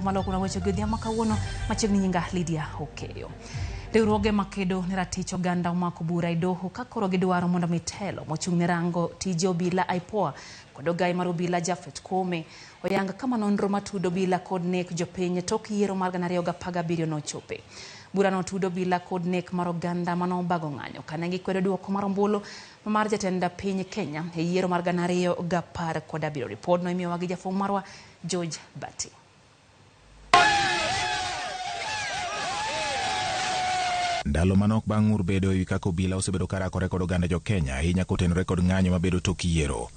mitambo maloko na weche gi odhiambo kawuono machiegni nyinga Lydia Okeyo. Riwruoge makedo ne ratich oganda omako bura e doho ka koro gidwaro mondo mi telo mochung' ne rango tije obila IPOA kod ogai mar obila Japhet Koome oyang kama nonro matudo obila kod nek jopiny tok yiero mar 2017 nochope. Burano tudo obila kod nek mar oganda manobago ng'anyo kane gikwedo duoko mar ombulu mar jatend piny Kenya e yiero mar 2017. Ripodno imiyowa gi jafwambo marwa George Bati. Ndalo manok bang' ng'ur bedo ewi kaka obila osebedo karakore kod oganda jo Kenya ahinya kotenore kod ng'anyo mabedo tok yiero.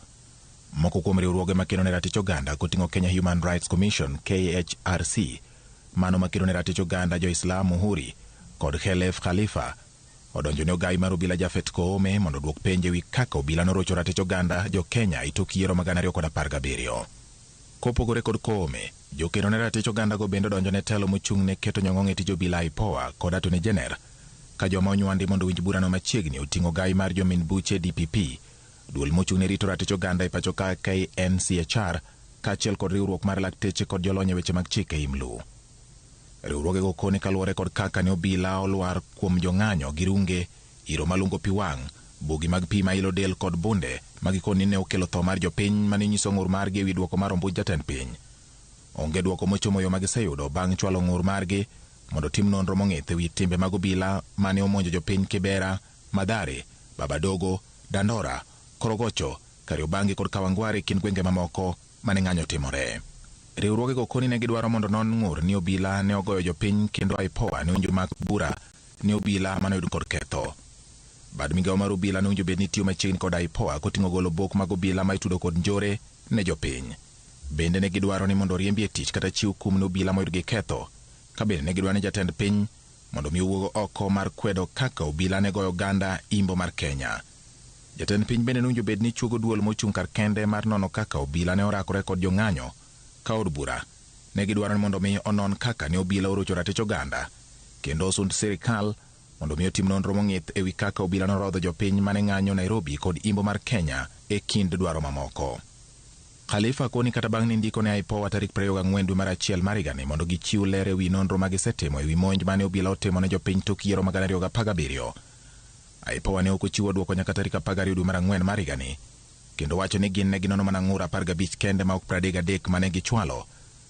Moko kuom riwruoge makedo ne ratich oganda koting'o Kenya Human Rights Commission KHRC, mano makedo ne ratich oganda jo Islam Muhuri kod Khelef Khalifa odonjo ne ogai mar obila Japhet Koome mondo oduok penjo ewi kaka obila norocho ratich oganda jo Kenya e tok yiero mag 2017. Kopogore kod Koome, jokedo ne ratich oganda go bende odonjo ne telo mochung' ne keto nyong'ong' e tij obila IPOA kod Attorney General ka joma onywandi mondo owinj burano machiegni oting'o ogai mar jomin buche DPP, duol mochung' ne rito ratich oganda e pacho ka KNCHR kaachiel kod riwruok mar lakteche kod jolony e weche mag chike IMLU. Riwruogego koni kaluwore kod kaka ne obila olwar kuom jong'anyo gi runge, iro malungo pi wang', bugi mag pi mailo del kod bunde ma gikoni ne okelo tho mar jopiny mane onyiso ng'ur margi ewi duoko mar ombuch jatend piny. Onge duoko mochomo yo magiseyudo bang' chwalo ng'ur margi mondo tim nonro mong'ith ewi timbe mag obila mane omonjo jopiny Kibera, Mathare, Babadogo, Dandora, Korogocho, Kariobangi kod Kawangware kind gwenge mamoko mane ng'anyo timore. Riwruogego koni ne gidwaro mondo non ng'ur ni obila ne ogoyo jopiny kendo IPOA ne owinjo mak bura ne obila mane oyud kod ketho. Bad migawo mar obila ne owinjo bed ni tiyo machiegni kod IPOA koting'o golo bok mag obila ma itudo kod njore ne jopiny. Bende ne gidwaro ni mondo oriembi e tich kata chiw kum ne obila moyud gi ketho, ka bende ne gidwaro ni jatend piny mondo mi owuog oko mar kwedo kaka obila ne goyo oganda imbo mar Kenya. Jatend piny bende nowinjo bed ni chuogo duol mochung' kar kende mar nono kaka obila ne orakore kod jong'anyo ka od bura. Ne gidwaro ni mondo mi onon kaka ne obila orocho ratich oganda kendo osund sirikal mondo mi otim nonro mong'ith ewi kaka obila norodho jopiny mane ng'anyo Nairobi kod imbo mar Kenya e kind dwaro mamoko. Khalifa koni kata bang' ni ndiko ne IPOA tarik 24 dwe mar achiel mar higani mondo gichiw ler ewi nonro magisetimo ewi monj mane obila otimo ne jopiny tok yiero mag 2017. IPOA ne ok ochiwo duoko nyaka tarik 12 dwe mar ang'wen mar higani kendo wacho ni gin ne ginono mana ng'ur 15 kende ma ok 33 mane gichwalo,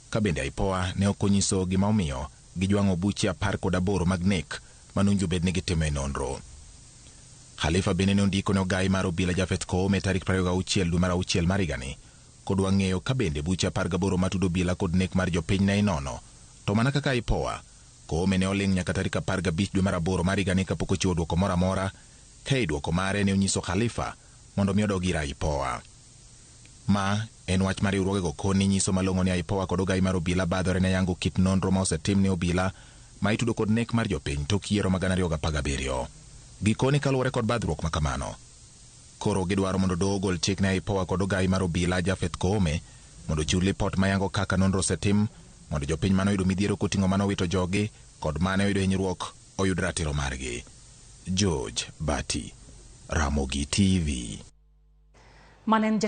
ka bende IPOA ne ok onyiso gima omiyo gijwang'o buche 18 mag nek manowinjo bed ni gitimo e nonro. Khalifa bende ne ondiko ne ogai mar obila Japhet Koome tarik 26 dwe mar auchiel mar higani kodwa ng'eyo ka bende buche 18 matudo obila kod nek mar jopiny ne inono. To mana kaka IPOA, Koome ne oling' nyaka tarik 15 dwe mar aboro mar higani kapok ochiwo duoko moro amora, ka e duoko mare ne onyiso Khalifa mondo mi odog ir IPOA. Ma en wach mar riwruogego koni nyiso malong'o ni IPOA kod ogai mar obila badhore ne yango kit nonro ma osetim ne obila ma itudo kod nek mar jopiny tok yiero mag 2017. Gikoni kaluwore kod badhruok ma kamano, koro gidwaro mondo doho ogol chik ne IPOA kod ogai mar obila Japhet Koome mondo ochiw lipot mayango kaka nonro osetim mondo jopiny mane oyudo midhiero koting'o mane owito jogi kod mane oyudo hinyruok oyud ratiro margi. George Bati, Ramogi TV. Manen.